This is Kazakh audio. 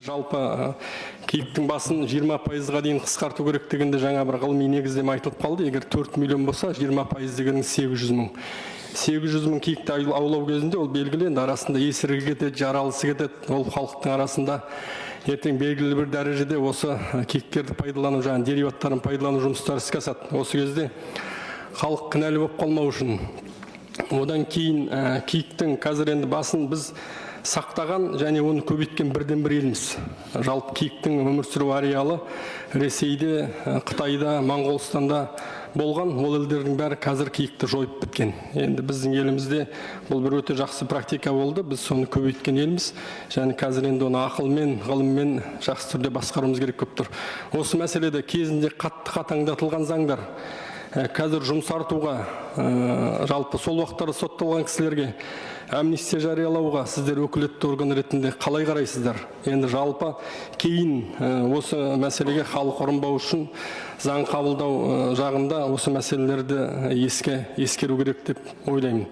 Жалпы киіктің басын 20%-ға дейін қысқарту керек дегенде жаңа бір ғылыми негіздеме айтылып қалды. Егер 4 миллион болса, 20% дегенің 800 мың. 800 мың киікті аулау кезінде, ол белгілі, енді арасында есірігі кетеді, жаралысы кетеді. Ол халықтың арасында ертең белгілі бір дәрежеде осы киіктерді пайдалану, жаңағы дериваттарын пайдалану жұмыстары іске асады. Осы кезде халық кінәлі болып қалмау үшін. Одан кейін киіктің қазір енді басын біз сақтаған және оны көбейткен бірден бір елміз. Жалпы киіктің өмір сүру ареалы Ресейде, Қытайда, Моңғолстанда болған. Ол елдердің бәрі қазір киікті жойып біткен. Енді біздің елімізде бұл бір өте жақсы практика болды. Біз соны көбейткен елміз және қазір енді оны ақылмен, ғылыммен жақсы түрде басқаруымыз керек болып тұр. Осы мәселеде кезінде қатты қатаңдатылған заңдар қазір жұмсартуға, жалпы сол уақыттарда сотталған кісілерге амнистия жариялауға сіздер өкілетті орган ретінде қалай қарайсыздар? Енді жалпы кейін осы мәселеге халық ұрынбау үшін заң қабылдау жағында осы мәселелерді ескеру керек деп ойлаймын.